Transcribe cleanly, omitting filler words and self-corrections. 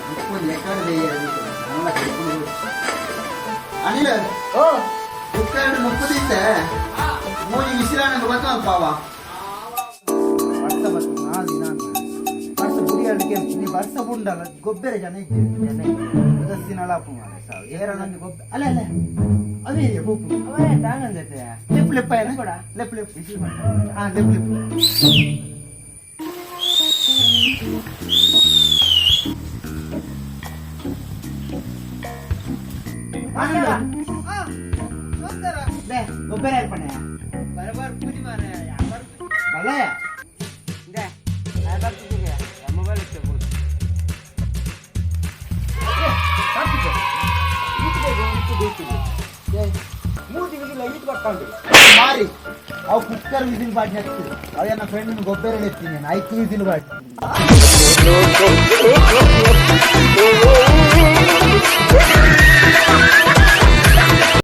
ಮುಪ್ಪು ಲೆಕ್ಕಡ್ ನನ್ನ ಕೈಕೊಂಡು. ಅನಿಲ. ಓ. ಕುಕ್ಕರ್ ಮುಪ್ಪುದಿತ್ತೆ ಮೂಜಿ ವಿಸಿರಾನಂಗ ಬತ್ತ ಪಾವ. ವರ್ಷ ಬತ್ತು 4 ದಿನ ವರ್ಷ ಬುಡಿಯಾಳಿಗೆ ನೀ ವರ್ಷ ಬುಂಡಲ್ಲ ಗೊಬ್ಬರ ಜನ ಇದ್ದೆ ಜನ ಉದಸ್ಸಿನಲ ಮಾರೆ ಸಾವು ಏರನೊಂದು ಗೊಬ್ಬರ ಅಲ್ಲ ಅಲ್ಲ ಅದೇ ಪೂಪು. ಅವೇ ತಾಂಗಂದತೆ. ಲೆಪ್ಪು ಲೆಪ್ಪ ಏನ? ಕೂಡ. ಲೆಪ್ಪು ಲೆಪ್ಪು, ಹಾ, ಲೆಪ್ಪು ಲೆಪ್ಪು. ಲೇ, ಗೊಬ್ಬರ ಏರ್ಪಣೆ ಬರಬಾರ್ ಪೂಜೆ ಮಾರೆ. ಬಲಯ. ಇದೆ ಬರ್ತಿದ್ದೀವಿ ಮೊಬೈಲ್ ಇತ್ತು. ಮೂರು ವಿಸಿಲ್ ಐದು ಪಕ್ಕೊಂಡು ಮಾರಿ ಅವು ಕುಕ್ಕರ್ ವಿಸಿಲ್ ಬಾಡಿ ಹಚ್ತಿದ್ರು. ಅವು ನನ್ನ ಫ್ರೆಂಡ್ ಗೊಬ್ಬರ ಎತ್ತೀನಿ ನಾನು ಐದು ವಿಸಿಲ್ ಬಾಡಿ.